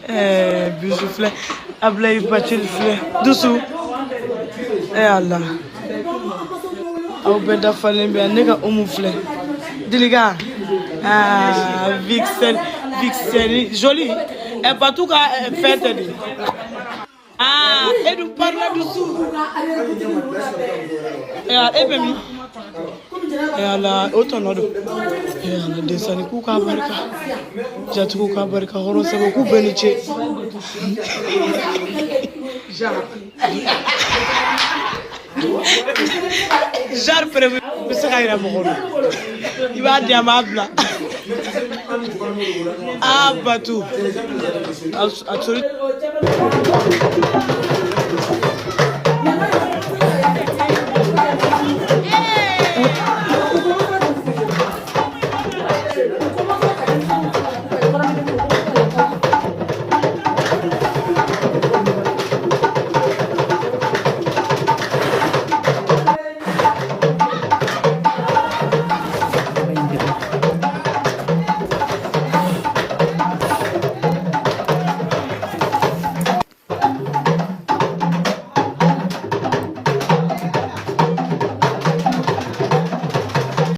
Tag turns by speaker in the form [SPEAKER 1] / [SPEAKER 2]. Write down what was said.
[SPEAKER 1] Ɛɛ bisu filɛ, Abulayi Bacili filɛ, dusu. Ɛ Ala, aw bɛɛ dafalen bɛ yan. Ne ka Umu filɛ, Dilika, aa Vixen, Vixen joli. Ɛ Batu ka fɛn tɛ de. Aa e dun parila dusu. Ɛ e bɛ min? Ɛ Ala, o tɔnɔ don. Ɛ Ala, desani k'u k'a barika, jatigiw k'a barika, hɔrɔn sɛbɛn k'u bɛɛ ni ce. Genre prévu bɛ se ka yira mɔgɔ la, i b'a di an b'a bila. Aa Batu, a sori.